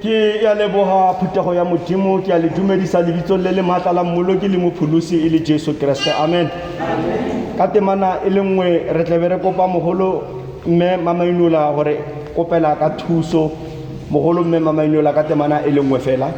Ke ya leboga phuthego ya Modimo, ke a le dumedisa lebitsong le le maatla la Mmoloki le Mopholosi e le Jesu Kriste. Amen. Ka temana e le nngwe re tlebe re kopa mogolo mme Mamainola gore kopela ka thuso. Mogolo mme Mamainola ka temana e le nngwe fela.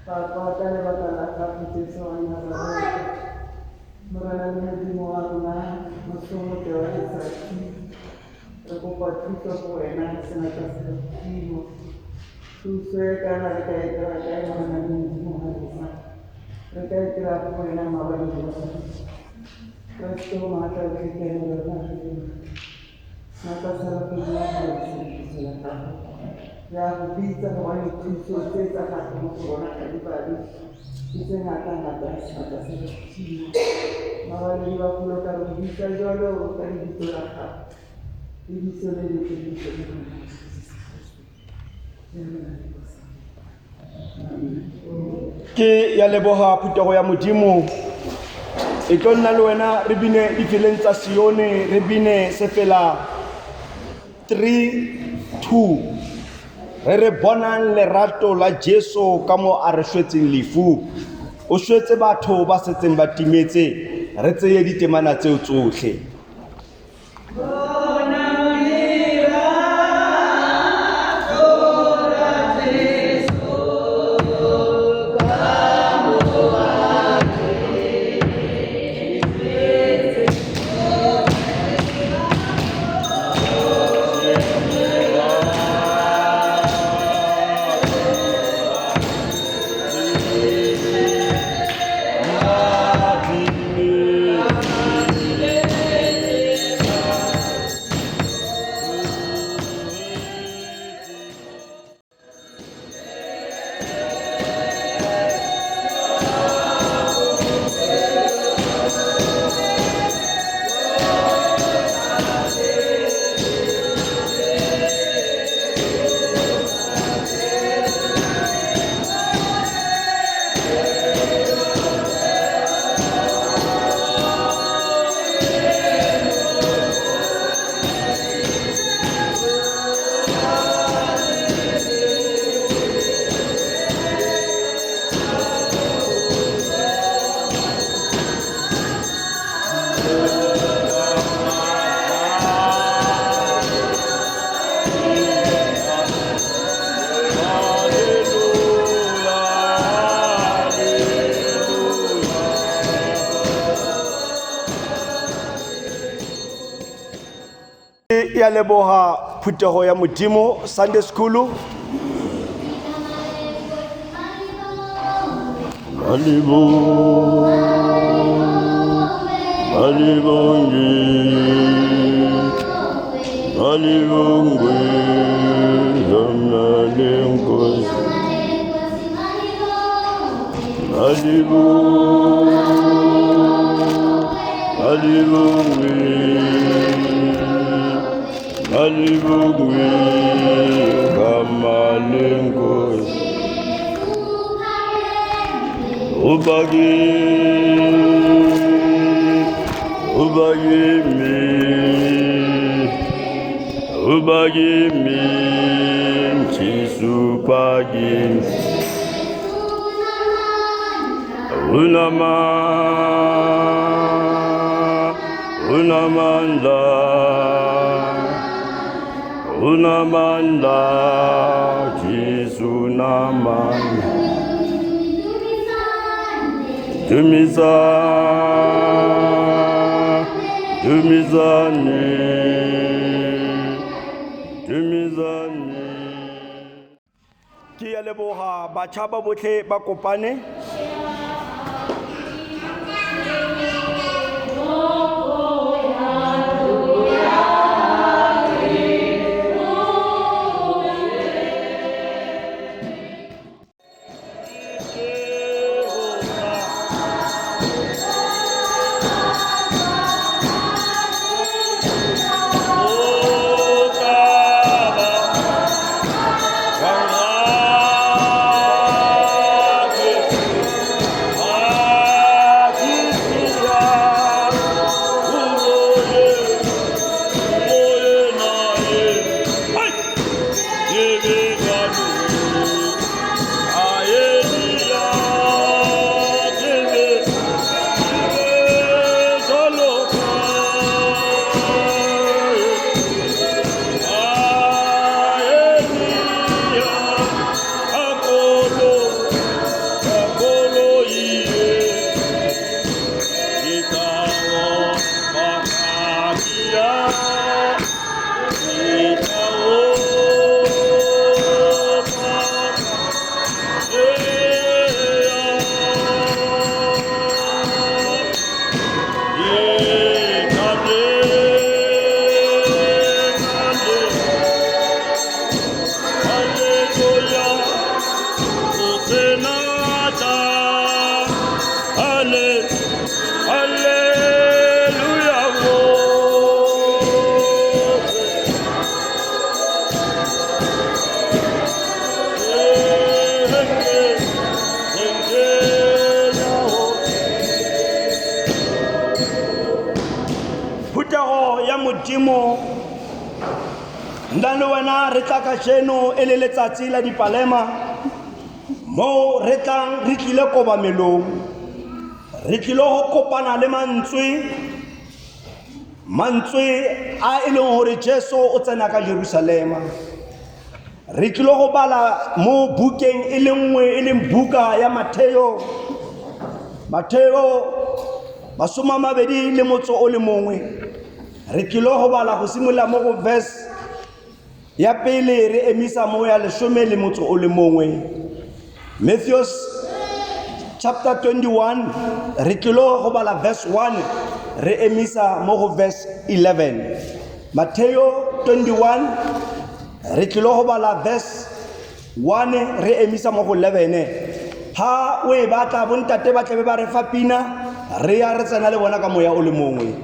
Papa, ka lebaka la gago Jesu wa Nazareta, Morena le Modimo wa rona, mosomote wa letsatsi, re kopa thuso go wena senatla sa Modimo. Thuso e kana re ka e kry-a kae Morena le Modimo wa rona? Re ka e kry-a go wena maabane le bosasa. Kreste o maatla otlhe ke ene rona re Senatla sa legodimo re thuso ya gago. Re a go bitsa gobane thuso tse tsa gago mo go rona ga di balwe. Ke tse ngata-ngata senatla sa legodimo. Mabaledi ba golo ka re go bitsa jalo ka lebitso la gago. Lebitso le letle lebitso le rona Jesu Kriste. Ke ya leboga phuthego ya Modimo. E tlo nna le wena re bine difeleng tsa Sione, re bine sefela 3 2 re re bonang lerato la Jesu ka mo a re shwetseng lefu. O shwetse batho ba setseng ba timetse, re tseye ditemana tseo tsotlhe. Ya leboga phuthego ya Modimo Sunday School. Malibongwe, igama leNkosi. Malibongwe, malibongwe, igama leNkosi. Ubagimi, ubagimi, Jesu bagimi. Unama, unamandla, unamandla. Unamandla. Dumisa, dumisane, dumisane. Ke ya leboga batšha ba botlhe ba kopane. Phuthego ya Modimo, nna le wena re tla kajeno e le letsatsi la dipalema moo re tlang re tlile kobamelong, re tlile go kopana le mantswe, mantswe a e leng gore Jesu o tsena ka Jerusalema. Re tlile go bala mo bukeng e le nngwe e leng buka ya Matheo, Matheo 21. Re tlile go bala go simolola mo go verse ya pele re emisa mo ya 11. Matthew chapter 21 re tlile go bala verse 1 re emisa mo go verse 11. Mateo 21 re tlile go bala verse 1 re emisa mo go 11. Ha o e batla bontate ba tlebe ba re fa pina, re ya re tsena le bona ka moya o le mongwe.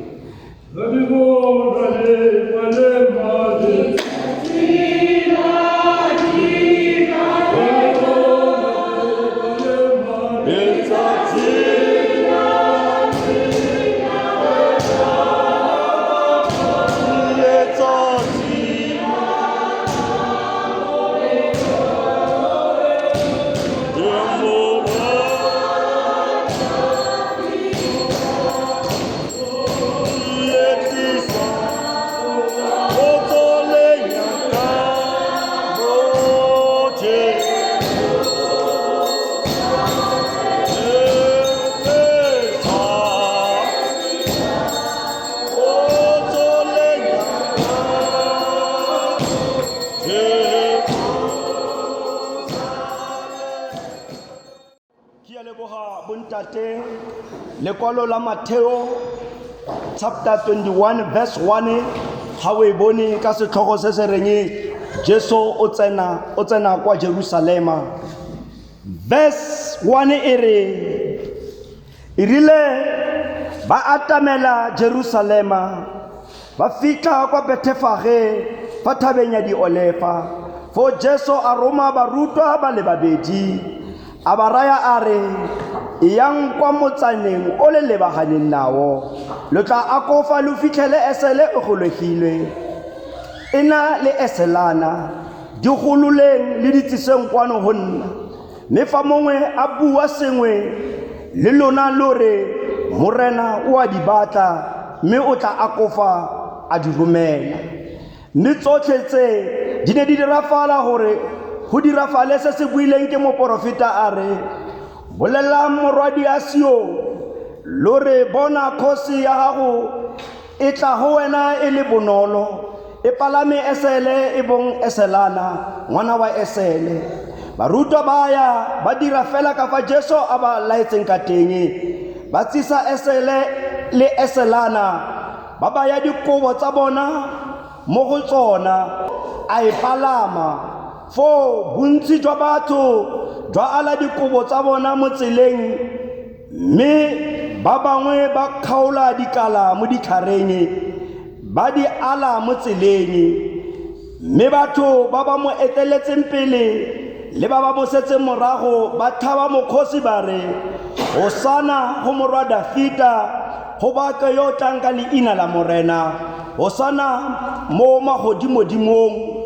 Lekwalo la Matheo chapter 21 verse 1 ga o e bone ka setlhogo se se reng Jesu o tsena kwa Jerusalema. Verse 1 e re, e rile ba atamela Jerusalema, ba fitlha kwa Bethefage fa thabeng ya Diolefa. Foo Jesu a roma barutwa ba le babedi, a ba raya a re, eyang kwa motsaneng o le lebaganeng nao, lo tla akofa lo fitlhele esele e golegilwe, e na le eselana, di gololeng le di tliseng kwano go nna. Mme fa mongwe a bua sengwe le lona lo re, Morena o a di batla, mme o tla akofa a di romela. Mme tsotlhe tse di ne di dirafala gore Go dirafale se se buileng ke moporofeta a re, Bolelelang morwadia Sione, lo re, Bona, kgosi ya gago e tla go wena e le bonolo, e palame esele e bong eselana, ngwana wa esele. Barutwa ba ya ba dira fela ka fa Jesu a ba laetseng ka teng, ba tsisa esele le eselana, ba baya dikobo tsa bona mo go tsona, a e palama. Foo bontsi jwa batho jwa ala dikobo tsa bona mo tseleng, mme ba bangwe ba kgaola dikala mo ditlhareng, ba di ala mo tseleng. Mme batho ba ba mo eteletseng pele le ba ba mo setseng morago ba tlhaba mokgosi ba re, Hosana go morwa Dafita, go bake yo o tlang ka leina la Morena, Hosana mo magodimodimong.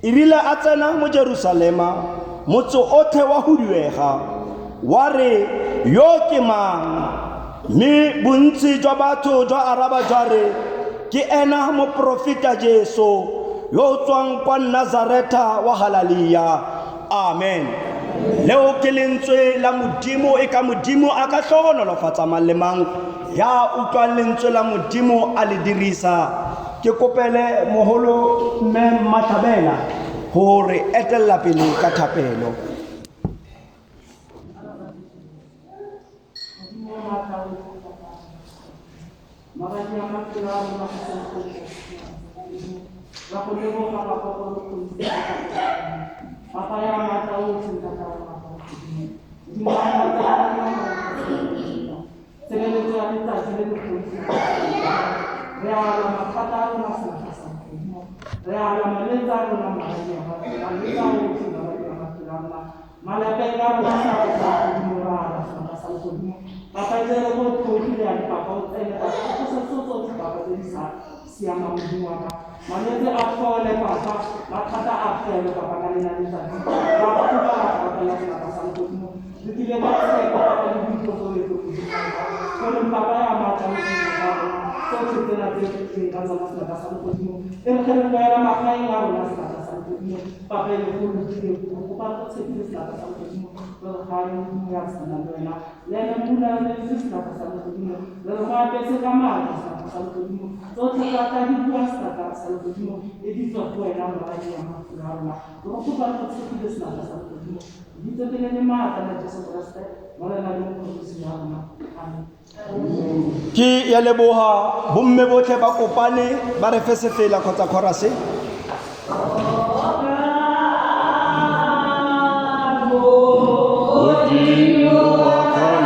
E rile a tsena mo Jerusalema, motse otlhe wa huduega, wa re, Yo ke mang? Mme bontsi jwa batho jwa araba jwa re, Ke ena moporofeta Jesu, yo o tswang kwa Nazaretha wa Galalea. Amen. Leo ke lentswe la Modimo, e ka Modimo a ka hlohonolofatsa mang le mang ya utlwang lentswe la Modimo a le dirisa. Ke kopele moholo mme Mmatlhabela go re etelela pele ka thapelo. Mabapi a maphelo a rona go sa ra go leboga papa gore go itse papa ya maatla otlhe ntata wa rona Modimo wa maatla a rona tshebeletso ya letsatsi le legolo re ala mathata a rona sentle sa Modimo re ala malwetse a rona mabapi a malwetse a otlhe mabapi a maphelo a rona Malapeng a rona sa go sa godimo ra ala sona sa legodimo papa jere go theogile ya papa o tsene papa o tlose tso tsotlhe papa tse di sa siamang modimo wa ka malwetse a fole papa mathata a fele papa ka lena letsatsi ra go kopa ra go rapela sebaka sa legodimo re tlile ka tshepo papa le boikokobetso modimo wa ka gore papa ya maatla modimo wa rona tsotlhe tsena tse re tlileng ka tsona sebaka sa legodimo e re ge re boela magaeng a rona sebaka sa legodimo Papa e le go lokile go kopa go tshepile sebaka sa legodimo re re ga le modimo ya tshwana le wena le ene mmula re le sebaka sa legodimo re re mo apetse ka maatla sebaka sa legodimo tsotlhe tsa tla di bua sebaka sa legodimo e di tswa go wena moradi wa maphelo a rona re go kopa go tshepile sebaka sa legodimo lebitso ke le le maatla la Jesu Kriste morena le mopholosi wa rona amen. Ke ya leboga bomme botlhe ba kopane ba re fe sefela kgotsa chorus. Modimo wa kgona.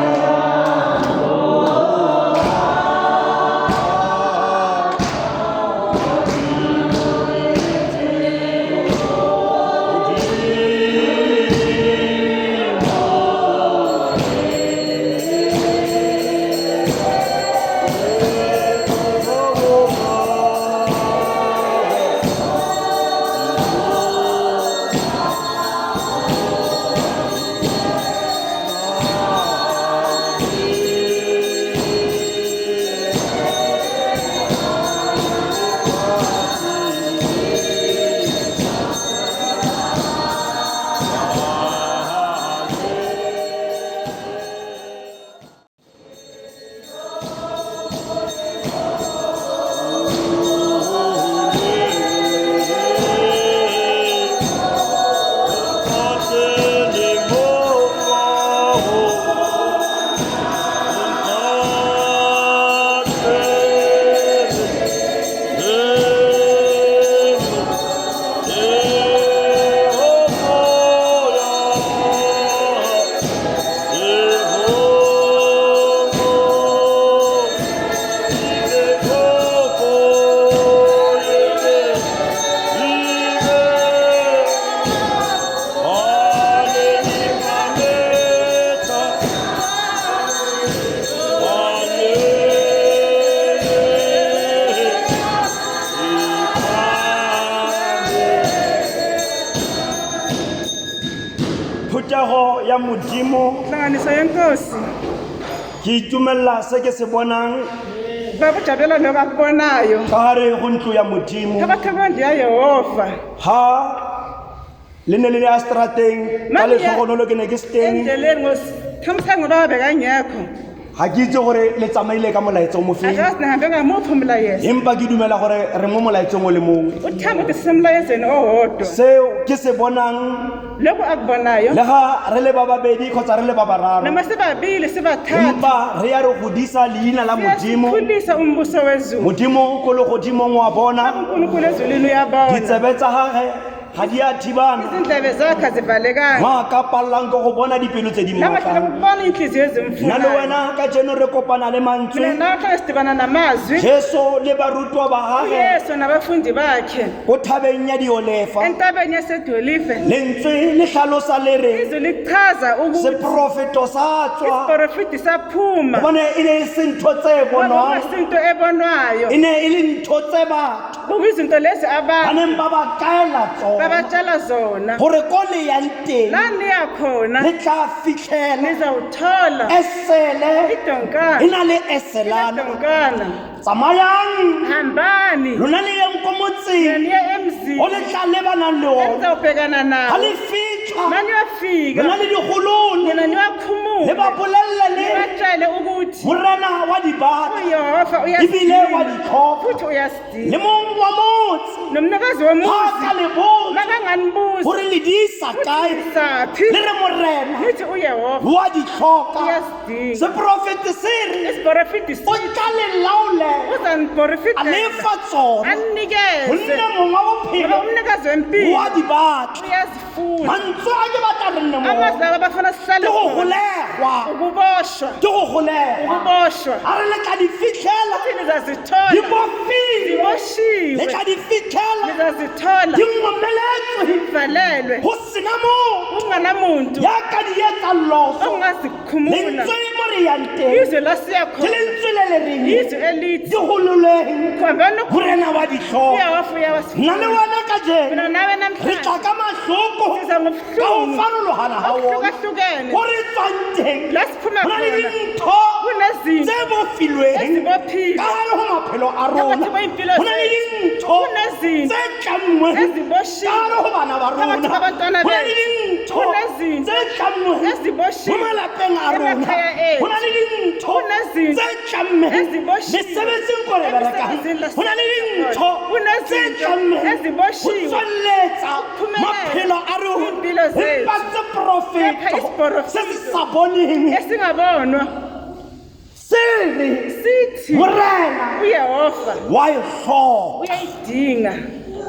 Phuthego ya Modimo, Hlanganiso yenkosi. Ke itumelela se ke se bonang Bakujabulela nobakubonayo ka gare go ntlo ya Modimo. Phakathi kwendlu yaYehova. Ha Le ne le le ya strateng ka Manje- letlhogonolo ke ne ke se teng. Endleleni ngothamsanqa ubaba bekangekho. Ga ke itse gore le tsamaile ka molaetsa o mofeng. Akazi nihambe ngamuphi umlayezo. Empa ke dumela gore re mo molaetseng o le mongwe. Uthanda ukuthi sisemlayezweni owodwa. Seo ke se bonang Lokhu akubonayo le ga re le ba babedi kgotsa re le ba bararo, noma sibabili sibathathu empa re ya re godisa leina la Modimo. siyasikhulisa umbuso wezulu. Modimo ko legodimong wa bona. UNkulunkulu ezulwini uyabona. Ditsebe tsa gage ga di a thibana. Izindlebe zakhe azivalekanga. Mo a ka pallang ke go bona dipelo tse di Namahlala mmatlang. ukubona inhliziyo Nna le ezimfunayo. wena ka jeno re kopana le Mina mantswe nawe hlale sidibana namazwi. Jesu le barutwa ba gage uYesu nabafundi bakhe ko thabeng ya Diolefa. entabeni yaseDolife. Lentswe le tlhalosa le re Izwi lichaza ukuthi seprofeto sa tswa isiporofiti saphuma. gobane e ne e se ntho tse Ngoba bonwang, kungasinto ebonwayo. e ne e le ntho tse batho Kuyizinto lezi ba abantu neng ba ba kaela tsona babatshela zona. gore ko le yang teng La niya khona le tla fitlhela nizawuthola esele e idonkana. na le eselana. Idonkana. Tsamayang Hambani lona le yeng ko motseng niye emzini o le tla lebanang le ona enizawubhekana ga nawo. le fitlha Maniyofika lona le digolole nina le niwakhumule ba bolelele le nibatshele ukuthi Morena wa di batla uYehova ebile wa uyasidinga di tlhoka futhi le uyasidinga. mong wa motse Nomnikazi ga a womuzi ka le botsa makanganibuza gore le di isa kae, saphi le re Morena nithi uYehova wa di tlhoka. uyasidinga. Seporofete se re Isiporofiti o tla le laolela a uzaniporofitela lefa tsona anikeze gonne mongwa ngoba bophelo umnikazi wempilo wa di batla. uyazifuna. Mantswe a ke batla re nne Amazwi mo laba bafuna sihlale ke go khona. golegwa, Ukuboshwa, ke go golegwa. ukuboshwa. A re le tla di fitlhela Futhi nizazithola di bofilwe, le ziboshiwe, tla di fitlhela nizazithola di ngomeletswe zivalelwe go sena motho kunganamuntu ya ka di etsa loso. ongazikhumula. Lentswe mo re yang teng Izwe lasiya ke khona lentswe le le reng izwe elithi di gololeng, khambani Morena wa di tlhoka. uYehova Nna le uyawasifuna. wena ka jeno Mina nawe re namhlanje tla ka mahloko siza ka go ngobuhlungu farologana ga ona okuhlukahlukene ko re tswang teng. la siphuma Go na le khona dintho kunezinto tse bofilweng ezibophile ka gare go maphelo a rona, phakathi kwey'mpilo go na le zethu. dintho Kunezinto tse tlamngweng ka eziboshiwe gare go bana ba rona, phakathi kwabantwana go na le bethu. dintho Kunezinto tse tlamngweng eziboshiwe mo malapeng a rona, emakhaya ethu. go na le dintho Kunezinto tse tlammeng eziboshiwe mesebetsing ko re berekang, emisebenzini go na le dintho tse Kunezinto tlammeng go eziboshiwe tsweletsa ukuphumelela maphelo a rona. iy'mpilo zethu. Empa Kepha seporofeto isiporofeto se se sa boneng esingabonwa se re sithi Morena uYehova wa e tlhoka. uyayidinga.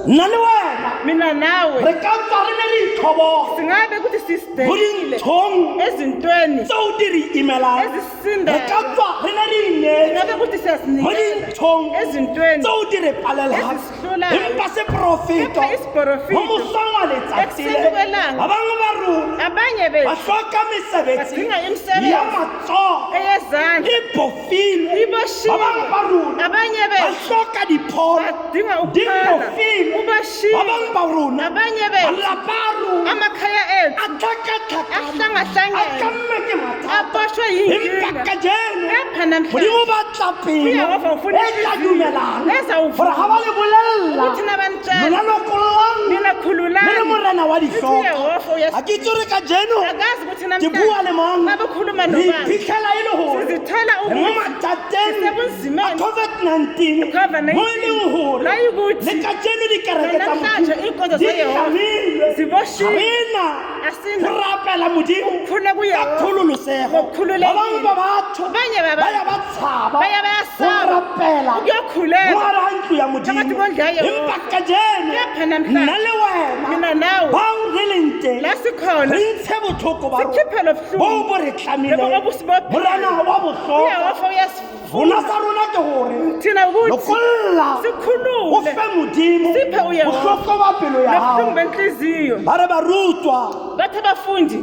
Nna le wena Mina nawe re ka tswa re ne re itlhoboga singabe ukuthi mo sisidekile dinthong ezintweni tseo di re imelang, re ka ezisindayo, tswa re ne re ineetse singabe ukuthi mo siyasinikela dinthong ezintweni tseo di re palelang. ezisihlulayo. Empa seporofeto Kepha isiporofito mo mosong wa letsatsi le ekuseni kwelanga ba bangwe ba rona abanye ba bethu hloka mesebetsi badinga imisebenzi ya matsogo eyezandla e bofilwe, ba iboshiwe, bangwe ba rona abanye ba bethu hloka dipholo badinga di ukuphana bofilwe, ba uboshiwe, bangwe ba rona abanye bethu malapa a rona amakhaya ethu a tlhakatlhakane, a ahlangahlangene tlamme ke mathata. aboshwe Empa yinkinga. kajeno Kepha namhlanje Modimo ba tla pelo uYehova ufuna e tla inhliziyo dumelang ezawuvuma gore ga ba le bolelela ukuthi nabanitshela lona lokollang nina le re khululani Morena wa nithi ditlhoka. uYehova Ga ke itse gore kajeno akazi ukuthi ke bua le namhlanje mang. ngabe ukhuluma Re nobani. iphitlhela e le gore Sizithola re mo ukuthi mathateng a sisebunzimeni COVID-19 COVID-19 mo e leng gore la yikuthi le kajeno dikereke tsa namhlanje Modimo iy'nkonzo di zaYehova tlamilwe. ziboshiwe. Ga re na Asina go rapela Modimo ukukhula ka kuYehova kgololosego. ngokukhululekile. Ba bangwe ba batho Abanye ba babantu ya ba tshaba ba ya go bayasaba rapela ukuyokhuleka mo gare ga ntlo ya phakathi Modimo. kwendlu yaYehova. Empa kajeno Kepha namhlanje nna le wena mina nawe bao re leng teng la sikhona re ntshe botlhoko ba rona sikhiphe lo buhlungu boo bo re tlamileng. Lobo obusibophile. Morena wa botlhoka. uYehova uyasifuna. Rona sa rona ke gore Thina ukuthi lokolla o sikhulule fe Modimo Siphe uYehova bohloko ba pelo ya nobuhlungu gago. benhliziyo. Ba re barutwa Bathi abafundi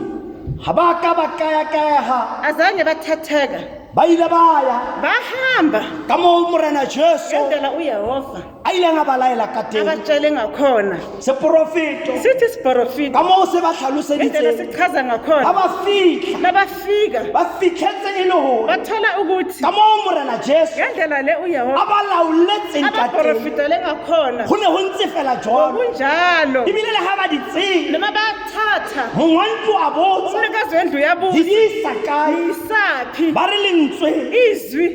ga ba ka ba kayakaega azange bathatheka. Ba ile ba ya Bahamba ka moo Morena Jesu ngendlela uYehova a ileng a ba laela ka teng. abatshele ngakhona. Seporofeto Sithi isiporofito ka moo se ba ngendlela tlhaloseditseng sichaza ba ngakhona. ba fitlha Nabafika ba fitlhetse e le gore bathola ukuthi ka moo Morena Jesu ngendlela le a uYehova ba laoletseng ka teng abaporofitele ngakhona go ne go ntse fela jalo ngokunjalo ebile le ga ba di tseye noma bathatha mongwe wa ntlo a botsa umnikazi wendlu di uyabuza di isa kae niyisaphi ba re lentswe izwi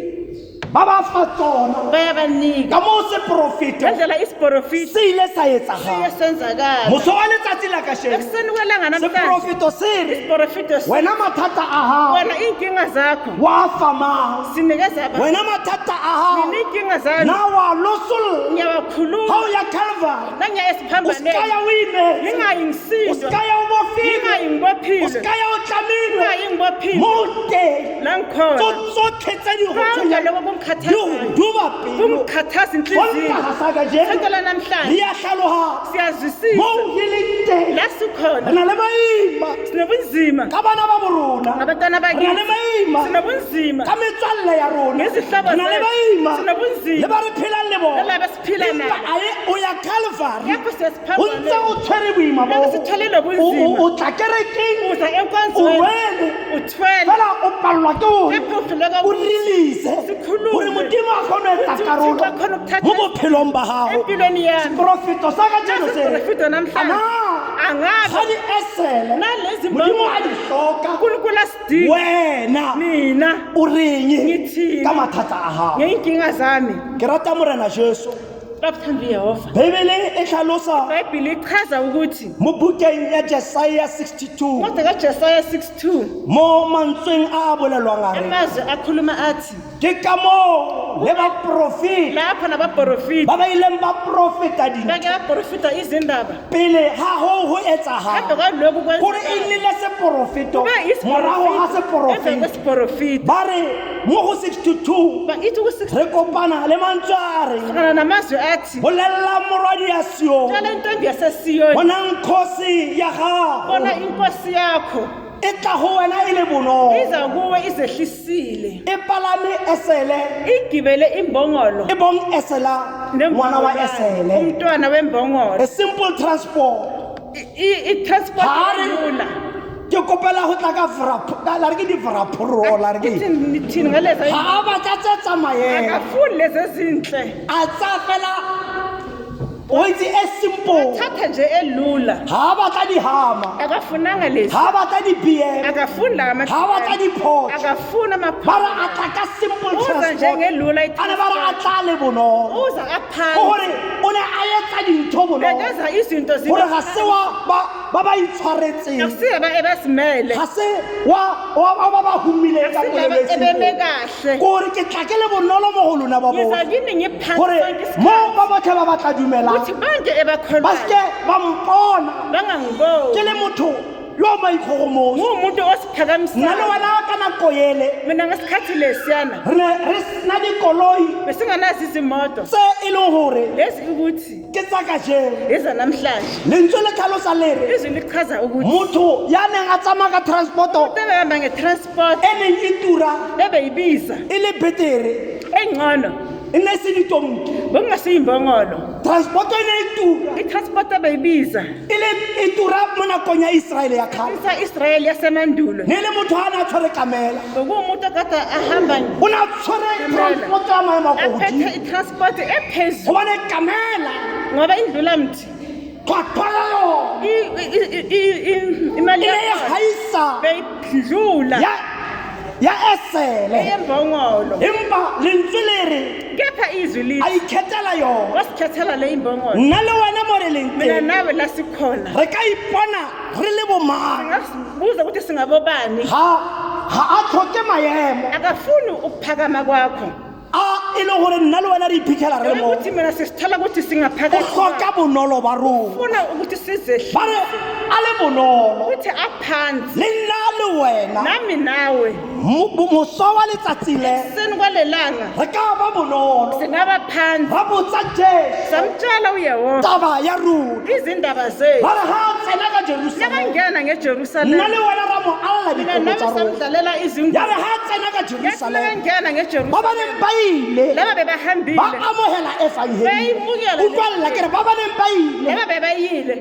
ba ba fa tsona bayabanika ka moo seporofeto ngendlela isiporofito se ile sa etsagala siye senzakala moso wa letsatsi la kasheno ekuseni kwelanga namhlanje seporofeto se re isiporofito wena mathata a gago wena iy'nkinga zakho wa fa mang sinikeza abantu wena mathata a gago mina iy'nkinga zami na wa losolola ga o ngiyawakhuluma ya Calvary nangiya o esiphambaneni seka ya o imetse ngingayi o ngisindwa seka ya o bofilwe ngingayi o ngibophile seka ya o tlamilwe ngingayi ngibophile mo o teng la ngikhona tso tsotlhe tse di go konke tshwenyang lokho di go kungikhathazayo duba pelo kungikhathaza inhliziyo Sontaga sa kajeno sonto re lanamhlanje a tlhaloganya siyazwisisa mo ke leng teng la re sikhona na le maima sinobunzima ka bana ba borona ngabantwana re na le bakithi maima sinobunzima ka metswalle ya rona Ngezihlobo re na le zethu. maima Sinobunzima. le ba re phelang le bona Nalaba esiphila Empa nabo. a ye o ya Calvary Lapho o ntse siyasiphambaneni o tshwere boima Lapho boo. sithwele lobunzima. O tla kerekeng uza o enkonzweni rwele uthwele fela o palelwa ke gore kepha uhluleka o release Sikhulume. gore Modimo a kgone ho etsa Ukuthi karolo uThixo akhone ukuthatha mo bophelong ba gago empilweni yami seporofeto sa kajeno se re, Isiporofito namhlanje ana angabe ga di esele nalezi Modimo a di hloka uNkulunkulu asidinga wena mina o reng Ngithini? ka mathata a gago ngey'nkinga zami ke rata Morena Jesu babuthanda uYehova Bebele e tlhalosa ibhayibhile ichaza ukuthi mo bukeng ya Jesaya 62 kodwa kaJesaya 62 mo mantsweng a a bolelwang a re amazwi akhuluma athi ke ka moo le baprofeta lapho nabaporofita ba ba ileng ba profeta dintho bake baporofita izindaba pele ga go go phambi etsagala kwaloku gore e nnile seporofeto morago ga emva seporofeto kwesiporofito ba re mo go 62 Ba- ithi ku-6 re kopana le mantswe a reng hlangana namazwi athi bolelela morwadi ya Sio tshela intombi yasesiyoni bonang kgosi ya bona gago inkosi yakho e tla go wena e le bonolo iza kuwe izehlisile e palame esele igibele imbongolo e bong esela ngwana wa esele umntwana wembongolo a simple transport I-transport Ha re- elula ke kopela go tla ka la re ke di-vraporo la re ke eng? ithini ngaleza ga a batla tse tsamayeng akafuni lezi ezinhle a tsaya fela o itse e simple thatha nje elula ga a batla dihama akafunanga lezi ga a batla di-bm akafuni la ga a batla di-porch akafuni ba re a tla ka simple uza transport njengelula a ne ba re a tla le bonolo uza ke aphansi gore o ne a etsa dintho bonolo bekenza izinto gore ga se wa ba ba itshwaretseng akusiye ebasimele ga se wa ba ba humileng ka Akusilaba polelo e ebeme simple. kahle Kore ke tla ke le bonolo mo go lona ba ngiza botlhe kini ngiphansi gore sonke mo isikhathi ba botlhe ba ba tla dumelang ukuthi bonke ba ebakholwayo seke ba mpona ke bangangiboni le motho yo o maikgogomoso nguwumuntu nna le osiphakamisayo wena ka nako ele mina ngesikhathi lesiyana re ne re sena dikoloi besinganazo izimoto tse e leng gore lezi ukuthi ke tsa kajeno ezanamhlanje lentswe le tlhalosa le re izwi lichaza ukuthi motho ya neng a tsamaya ka transporto bebehamba nge-transport e neng e tura ebeyibiza e le betere engcono e ne e se ditonki bekungasiyimbongolo transporto e ne e tura i-transport ebeyibiza e le e tura mo nakong ya Israele ya kgale isa-Israyeli yasemandulo ne e le motho a ne a tshwere kamela bekuwumuntu okade ahamba o ne a tshwere Kamela. transporto ya maemo a ko aphethe godimo i-transport ephezulu gobane kamela ngoba indlulamthi tlhwatlhwa ya yona imali e ne e yakhona gaisa beyidlula ya esele eyembongolo empa lentswe le re kepha izwi a lithi ikgethela yona wasikhethela le imbongolo nna le wena mo re leng mina teng nawe la sikhona re ka ipona re le bomang singasibuza ukuthi singabobani ga a tlhoke maemo akafuni ukuphakama kwakho a e le gore nna le wena re iphitlhela re le mo ukuthi mina sisithola ukuthi o singaphakama tlhoka bonolo ba rona ufuna ukuthi sizehle ba re a le bonolo ukuthi aphansi le nna le wena nami nawe moso wa letsatsi le ekuseni kwalelanga re ka ba bonolo singaba phansi ra botsa Jesu samtshela uYehova taba ya rona izindaba zethu ba re ga a tsena ka Jerusalema nakangena nna le ngeJerusalema wena ra mo alla mina dikobo nawe tsa rona samdlalela ya izingoma re ga a tsena ka Jerusalema Ngena ba ba ngeJerusalema neng ba ile laba ba bebahambile amogela efangeli Ba imukela utlwalela ke re ba ba neng ba ile laba bebayile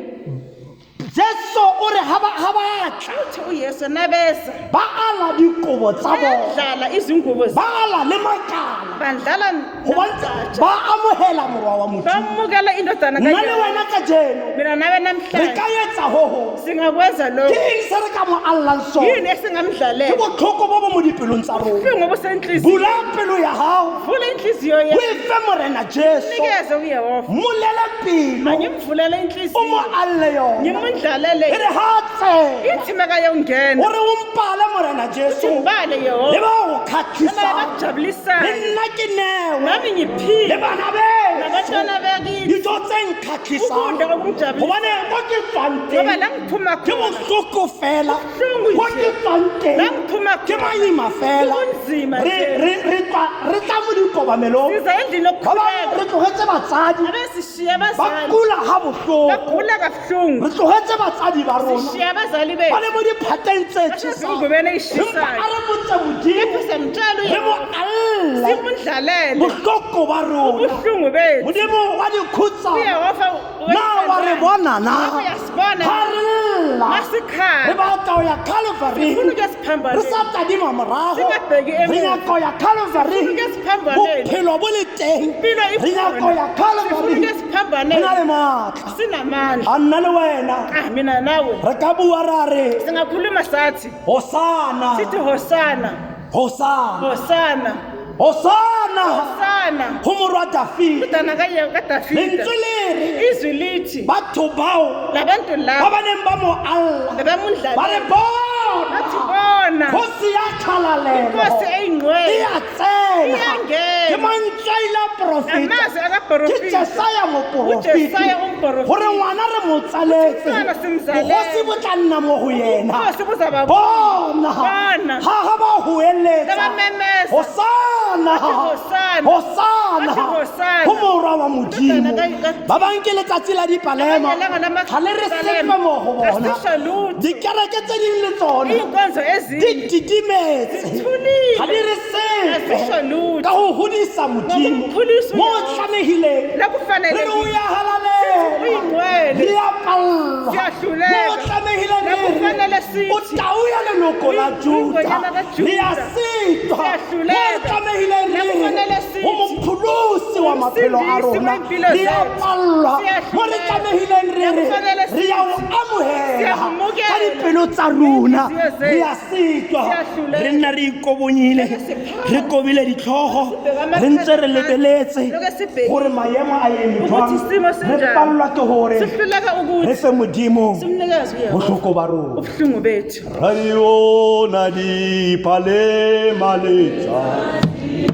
Jesu o re ha ba ha ba tla uthi uYesu nabeza ba ala dikobo tsa bona bayadlala izingubo ba ala le makala bandlala gobane ba amogela morwa wa Modimo bamukela indodana nna le kaYehova. wena kajeno Mina nawe re namhlanje ka etsa ho hong singakwenza ke lokho eng se re ka mo allang sona yini ke esingamdlalela botlhoko bo bo mo dipelong tsa rona ubuhlungu obusenhliziyweni bula pelo ya gago vula inhliziyo o yakho e fe Morena Jesu nikeze uYehova mmolela pelo angimvulela o inhliziyo mo alle yona ngimundlalele e re ha tsena ithi makayongena o re o mpale Morena Jesu umbale le Yehova ba go kgatlhisang le abakujabulisayo nna ke newe nami le ngiphile bana beso nabantwana bakithi dijo tse nkgatlhisang ukudla okungijabulisa gobane ko ke tswang ngoba teng la ngiphuma ke khona bohloko fela Kubuhlungu ko nje. ke tswang teng La ngiphuma ke khona maima fela Kunzima Re- nje. re re tla re tla mo dikobamelong siza endlini ba bangwe yokukhuleka re tlogetse batsadi abesishiya ba abazali kula ga bohloko bagula kabuhlungu re tlogetse batsadi ba rona sishiya abazali ba bethu le mo diphateng tse tjhesang basezingubeni empa a ey'shisayo re botse Modimo kepha siyamtshela re mo uYehova alle simundlalele bohloko ba rona ubuhlungu bethu Modimo wa dikhutsana uYehova na wa re bona na uyasibona ga re lla re masikhala batla ho ya Calvary sifuna ukuya re siphambaneni sa tadima morago Singabheki re emuva. nyaka ho ya Calvary Sifuna ukuya siphambaneni. bophelo bo le teng Impilo re nyaka ho ya ikhona Calvary sifuna ukuya re na siphambaneni le matla sinamandla a nna le wena ah mina nawe re ka bua ra re singakhuluma sathi hosana sithi hosana hosana hosana hosana hosana ho morwa Dafida indodana kaDafida lentswe le re izwi lithi batho bao labantu ba laba ba neng ba mo alla ba re bebamundlalela bona bathi bona kgosi ya kgalalelo inkosi e eyingcwele a tsena Iyangena. ke mantswe a ile a porofeta amazwi ke akaprofita Jesaya moporofeti uJesaya umprofeti. gore ngwana re mo tsaletse Umntwana simzalele. bogosi bo tla nna mo go yena ubukhosi buzaba bona Bona. ga ga ba goeletsa Labamemeza. hosana Bathi hosana. hosana Bathi hosana. go morwa wa Modimo Indodana ka- ba bang ke letsatsi la dipalema Abanye ilanga lama- ga le re sepe mo go bona Asisho lutho dikereke tse ding le tsone iy'nkonzo di ezinye didimetse zithulile ga di re sepe Asisho lutho ka go godisa Modimo Ngokumkhulisa mo o uYehova. tlamehileng La kufanele re re o ya halalela uyingcwele re a pallwa Siyahluleka. mo o tlamehileng La re re kufanele sithi. o tau ya leloko la Juda Uyingonyama kaJuda. re a sitwa mo Siyahluleka. re tlamehileng La re re kufanele sithi. o mopholosi wa maphelo a Umsindisi rona wempilo re a zethu. pallwa mo re Siyahluleka. tlamehileng re La re kufanele re ya o sithi. amohela Siyakumukela. ka dipelo tsa rona Ngeenhliziyo zethu. re a sitwa Siyahluleka. re nna re ikobonyile Siphala. re kobile ditlhogo Sibheka re ntse re amakhasi lebeletse Lokho sibhekile. gore maemo a eme Ukuthi jwang isimo re sinjani. pallwa ke gore sihluleka re ukuthi fe Modimo simnikeze uYehova bohloko ba rona ubuhlungu bethu radio na dipalema letsatsi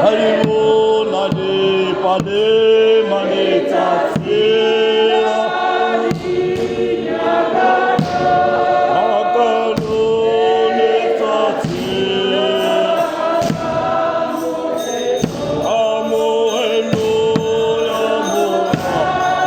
radio na dipalema letsatsi Akalo letsatsi Amohelo ya moha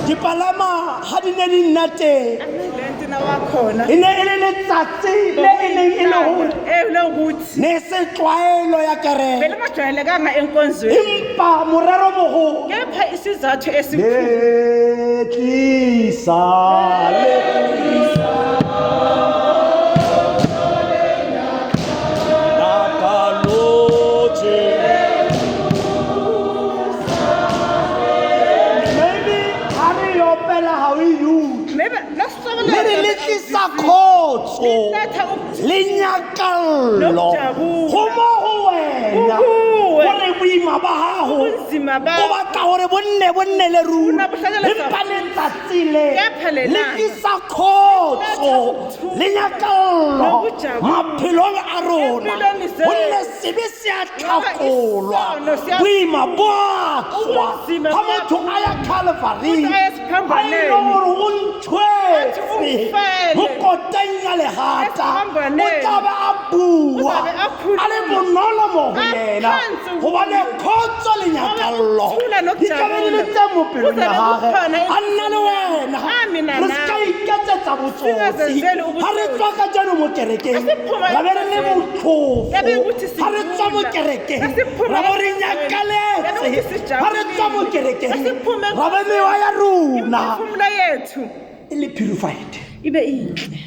Dipalama ha di ne di nna teng amalenti nawakhona e ne e le letsatsi le e neng e le gore elokuthi ne se tlwaelo ya kereke belingajwayelekanga enkonzweni empa morero mogolo kepha isizathu esikhulu le tlisa le Maybe ha re e opela ha o e utlwe. maybe Le re le tlisa khotso letha le nyakallo Nokujabula. go mo go wena Kukuwe. gore boima ba gago Ubunzima o bakho batla gore bonne bonne le ruri Funa buhlalele empa letsatsi le Kepha le lelanga tlisa kgotso Letha le nyakallo nokujabula maphelong a rona Empilweni zethu. gonne sebe se a tlhakolwa isono siya- boima bo a tswa Ubunzima ga motho a ya calvary Motho a ya sephambanweni. a ile gore o ntshwetse Athi ungifele. mo koteng ya legata o Esiphambanweni. tlabe a bua O tlabe a khuluma. a le bonolo mo go yena Aphansi kuye. gobane kgotso le nyakallo Ukuthula di tlabe di le nokujabula. teng mo pelong ya Kuzabe gage kukhona a nna le wena Ami na re se ka nawe. iketsetsa botsotsi Singazenzeli ga re ubutsotsi. tswa ka jano mo kerekeng Asiphuma ra be re le enkonzweni. botlhofo Yabe ukuthi ga re tswa mo sijabula. kerekeng Asiphuma ra bo re enkonzweni. Yabe nyakaletse ukuthi ga re tswa mo sijabulile. kerekeng Asiphume ra be mewa ya rona Imiphefumulo yethu e le purified ibe inhle.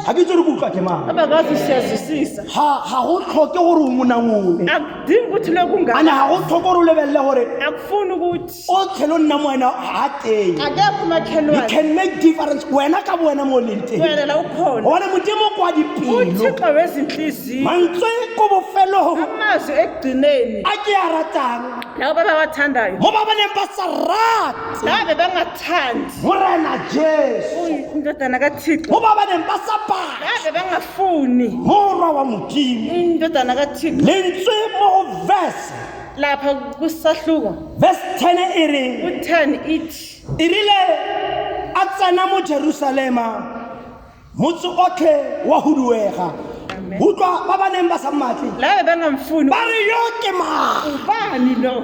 ga ke itse gore ke utlwa ke mang Abakazi siyazwisisa. ga go tlhoke gore o monangone Akudingi ukuthi lokhu ane ga go tlhoke gore o lebelele gore Akufuni ukuthi o tlhele o nna mo wena ga teng akekho you umakhelwane can make difference wena ka bo wena mo o leng teng wena la ukhona. gobane modimo kwa dipelo uThixo wezinhliziyo. mantswe ko bofelong Amazwi ekugcineni a ke a ratang labo abawathandayo mo ba ba neng ba sa rate labo bengathandi morena jesu indodana kaThixo mo ba ba neng ba sa batle labo bengafuni morwa wa modimo indodana kaThixo lentswe mo go verse lapha kusahluko verse 10 e re u-10 ithi e rile a tsena mo jerusalema motse otlhe wa huduega Amen. utlwa ba ba neng ba sa mmatle labo bengamfuni ba re yo ke mang ubani lo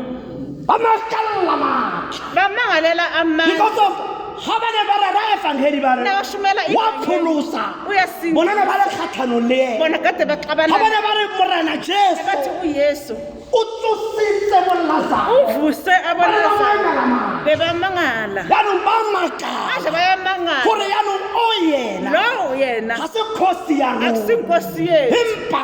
ba makalla maatla bamangalela amandla because of ga ba ne ba rera efangeli ba re Nabashumela wa ivangeli. pholosa Uyasindisa. bona ne ba le kgatlhanong le ena bona kade ga ba baxabana ne ba re morena jesu bathi uYesu o tsositse bolazaro uvuse abolazaro bebamangala yaanong ba makala manje bayamangala gore yaanong o yena lo yena ga se kgosi ya rona akusinkosi yethu empa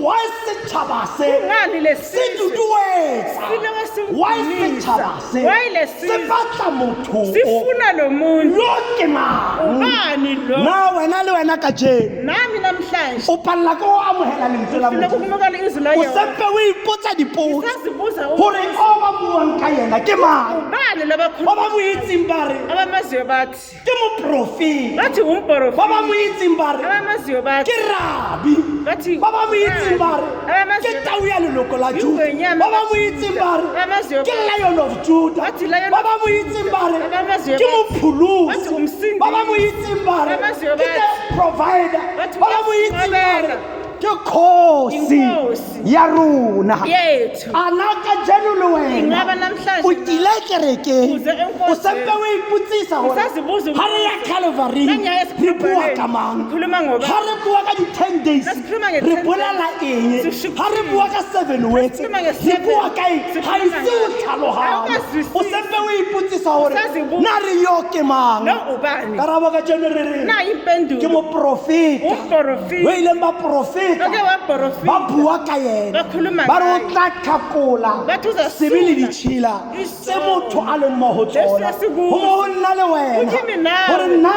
wa setšhaba se kungani se lesizwe duduetsa Siloke wa simdumisa. setšhaba se Why lesizwe? se batla motho o sifuna lo muntu yo ke mang ubani lo na wena le wena ka jeno nami namhlanje o palela ke go amogela lentswe la funa modimo ukumukela izwi o layo sempe o ipotsa dipotso sazibuza gore o ba buang ka yena ke mang ubani ba ba labakhuluma mo itseng ba re abamaziyo bathi ke moprofeta bathi ba umprofeti ba mo itseng ba re abamaziyo bathi ke rabi bathi ba ba mo itseng ba re Abamaziyo ke tau ya leloko la juda Ingwenyama ba ba mo itseng ba re Abamaziyo ke lion of juda Bathi lion ba of ba mo itseng ba re Abamaziyo ke bathi mopholosi Bathi umsindisi. ba ba mo itseng ba re Abamaziyo ke the bathi provider Bathi ba ba mo itseng ba re uyasingcwabela. ke kgosi Inkosi. ya rona yethu ana ka jeno le wena Ingaba namhlanje o tlile kerekeng Uze enkonzweni. o sempe o ipotsisa gore Usazibuza ga re ya calvary Nangiya re bua esiphambanweni. ka mang Sikhuluma ngobani? ga re bua ka di-ten days Nasikhuluma nge-10 re bolela eng Sisho ga re bua ka seven words Nasikhuluma re nge-seven. bua ka eng ga Sikhuluma ise o ngani? tlhaloganye Awukazwisisi. o sempe o ipotsisa gore Usazibuza. na re yo ke mang lo ubani karabo ka jeno re re nayi ke impendulo moprofeta umprofeti o ileng ba profeta Oke waprofeta. ba bua ka yena Bakhuluma ba re o ngaye. tla tlhakola Bathi uzasula. sebe le ditšhila tse Isono. motho a leng mo go tsona Lesi esikuso. go mo go nna le wena Kuthi nawe. gore na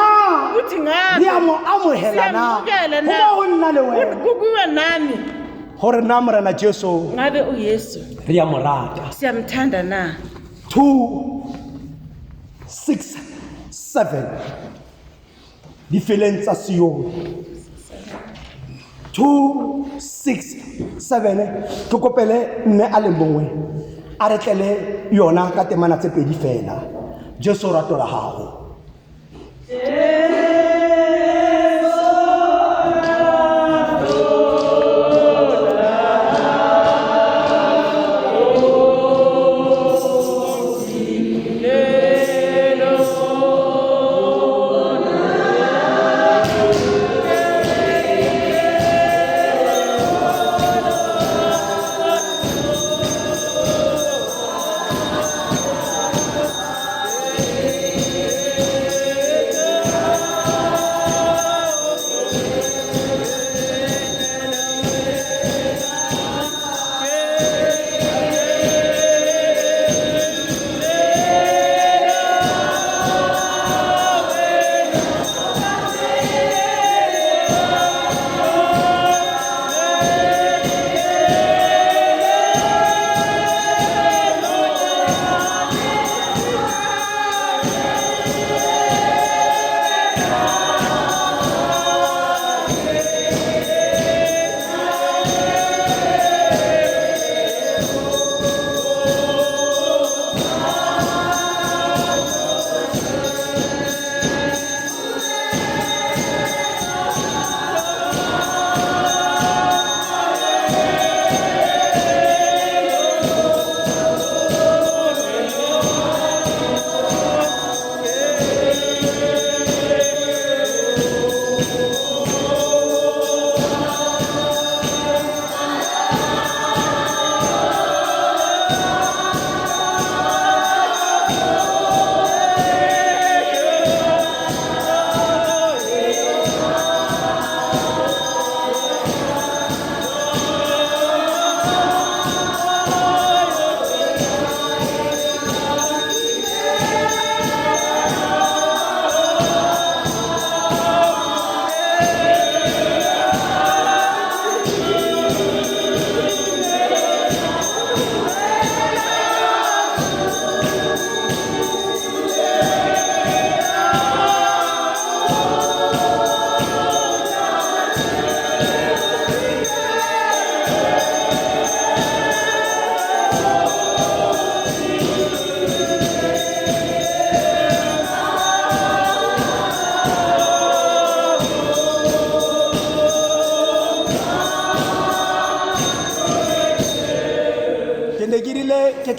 Kuthi ngabe. re a mo amogela na Siyamukela go na. mo go nna le wena Kukuwe nami gore na morena jesu ngabe uYesu re a mo rata siyamthanda na 2 6 7 difeleng tsa sione 2 6 7 ke kopele mme a le mongwe a re tlele yona ka temana tse pedi fela jesu o rato la gago Jesu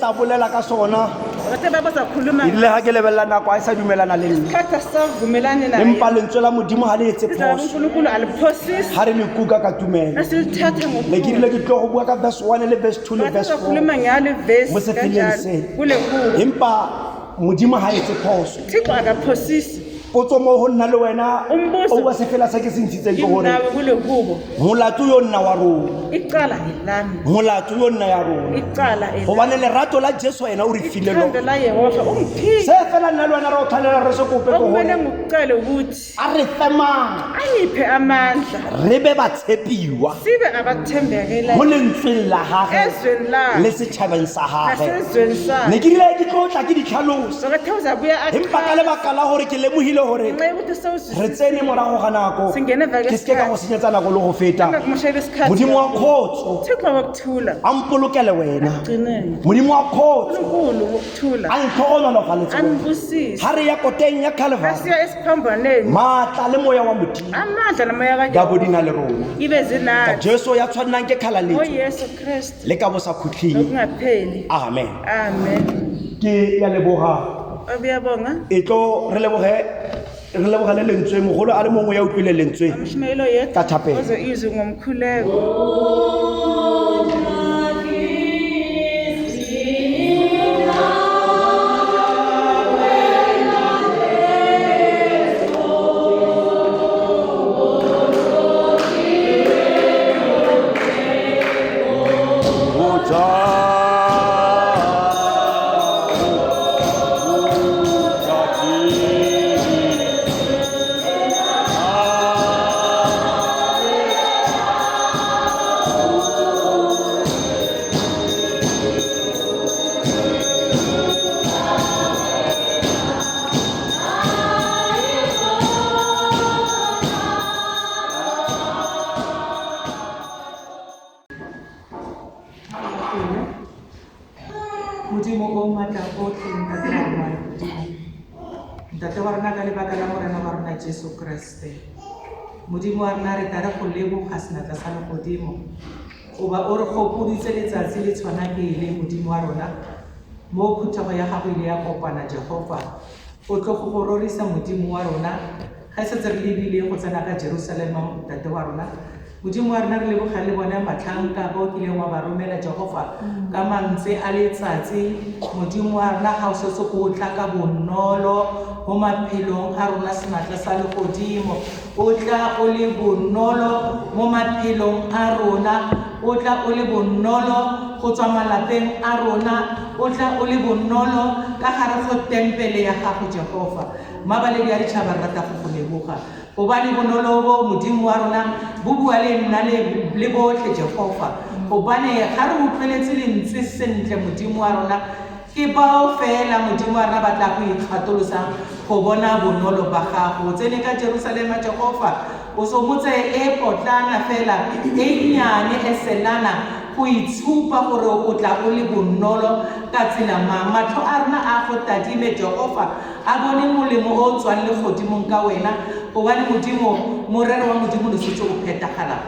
tla bolela ka sona Bathe babazakhuluma ebile ga ke lebelela nako a e sa dumelana le nna isikhathi asisavumelani naye. Empa lentswe la modimo ga le etse Izwi phoso likaNkulunkulu aliphosisi. ga re le kuka ka tumelo. Nasilithatha Ne ke rile ngokukhulu. ke tlo go bua ka verse 1 le verse 2 le Bathe verse 4 bazakhuluma ngalo ivesi mo sefeleng kanjalo se. kule kubo. Empa modimo ga etse phoso. Thixo akaphosisi. Potso mo go nna le wena Umbuzo. o bua sefela se ke se ntshitseng ke gore Nawe kule kubo. molato yo nna wa rona, Icala elami. molato yo nna ya rona, Icala elami. gobane lerato la Jesu ena o re file Ithando lona. la Yehova ungiphile. Se fela nna le wena re o tshwanela re se kope ke Okumele gore ngikucele ukuthi a re fe maatla, angiphe amandla. Re be batshepiwa Sibe abathembekela mo lentsweng la gage ezweni le lakhe setšhabeng sa gage. nasezweni Ne sakhe. ke rile ke tlo tla ke ditlhalosa, Sokathe uzabuya empa ka lebaka la gore ke lemogile gore ngenxa yokuthi re sewuzwisisile tsene morago ga nako, Sengene vele ke seke ka go senyetsa nako le go feta. angakumoshela isikhathi. Modimo wa kgotso Thixo wokuthula a mpolokele wena. gcineni. Modimo wa kgotso uNkulunkulu wokuthula a ntlhogonolofaletse wena. anibusise. Ga re ya koteng ya Calvary, Nasiya esiphambanweni, maatla le moya wa modimo amandla namoya ka bo kaJehova di na le rona ibe ka zinathi Jesu ya tshwannang ke kgalaletso ngoYesu Kristu le ka bo sa khutlhing. nokungapheli. Amen. Amen. Ke ya leboga. Uyabonga. E tlo re leboge, re lebogele lentswe mogolo a le mongwe ya utlwile lentswe Umshumayelo yedwa ka thapelo. oze izwi ngomkhuleko. Modimo o matla otlhe, ntate wa rona wa lehodimo, ntate wa rona ka lebaka la morena wa rona Jesu Kreste, modimo wa rona re tla re go leboga senatla sa legodimo goba o re gopoditse letsatsi le tshwana ke le modimo wa rona mo phuthego ya gago ile ya kopana Jehova o tlo go go rorisa modimo wa rona ga setse re lebile go tsena ka Jerusalema ntate wa rona. Modimo wa rona re leboga le bone matlhanka ba o kileng wa ba romela Jehova ka mantswe a letsatsi. Modimo wa rona ga o setse o tla ka bonolo mo maphelong a rona senatla sa legodimo, o tla o le bonolo mo maphelong a rona, o tla o le bonolo go tswa malapeng a rona, o tla o le bonolo ka gare go tempele ya gago Jehova. Mabaledi a ditšhaba re rata go go leboga gobane bonolo bo modimo wa rona bo bua le nna le botlhe Jehova, gobane ga re utlweletse lentswe sentle modimo wa rona ke bao fela modimo wa rona ba tla go itlhatolosang go bona bonolo ba gago. O tsene ka Jerusalema Jehova o so motse e potlana fela e nnyane e selana go itshupa gore o tla o le bonolo ka tsela mang. Matlho a rona a go tadime Jehova a bone molemo o o tswang legodimong ka wena, gobane modimo morero wa modimo le setse o phetagala.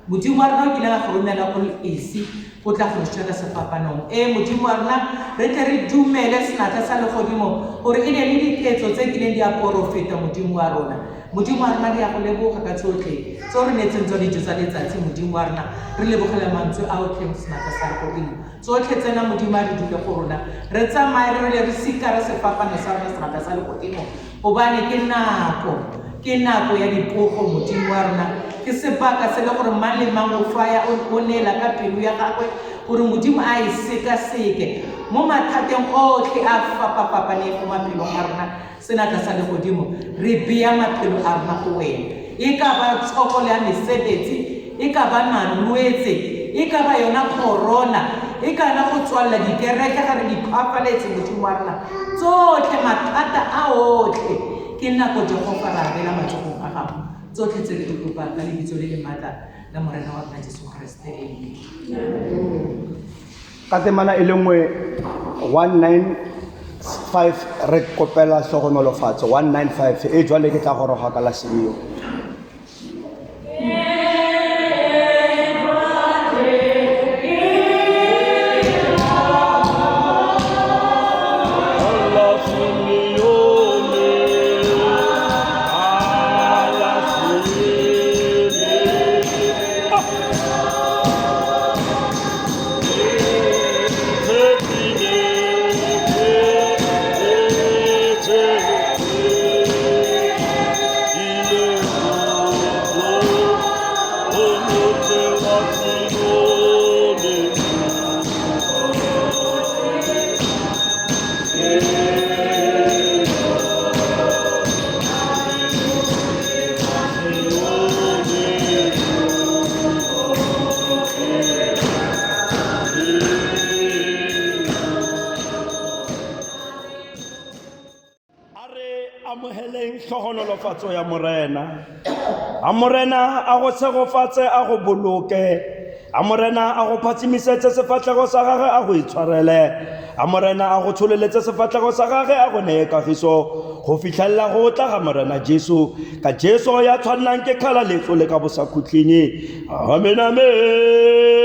Modimo wa rona o kile a go romela o le esi go tla go re tshwela sefapanong. Ee modimo wa rona re tle re dumele senatla sa legodimo gore e ne le diketso tse kileng di a porofeta modimo wa rona. Modimo wa rona re ya go leboga ka tsotlhe tse o re neetseng tsone dijo tsa letsatsi modimo wa rona, re lebogela mantswe a otlhe mo senatla sa legodimo. Tsotlhe tsena modimo a re dule go rona, re tsamaye re le re sikara sefapano sa rona senatla sa legodimo, gobane ke nako, ke nako ya dipogo modimo wa rona, ke sebaka se le gore mang le mang o faya o neela ka pelo ya gagwe gore modimo a e sekaseke mo mathateng otlhe a fapafapaneng mo maphelong a rona. Senatla sa legodimo re bea maphelo a rona go wena, e ka ba tshokolo ya mesebetsi, e ka ba malwetse, e ka ba yona corona, e ka na go tswalela dikereke ga re di phafaletse modimo wa rona, tsotlhe mathata a otlhe ke nako Jehova ra abela matsogong a gago. Tsotlhe tse re di kopang ka lebitso le le maatla la morena wa rona Jesu Kreste, amen. Ka temana e le nngwe 195 re kopela hlohonolofatso 195 e jwale ke tla goroga ka la sebeo. Tshegofatso ya Morena. A Morena a go tshegofatse a go boloke. A Morena a go phatsimisetse sefatlhego sa gage a go itshwarele. A Morena a go tsholeletse sefatlhego sa gage a go neye kagiso go fitlhelela go tla ga Morena Jesu. Ka Jesu ya tshwannang ke kgalaletso le ka bosakhutleng. Amen amen.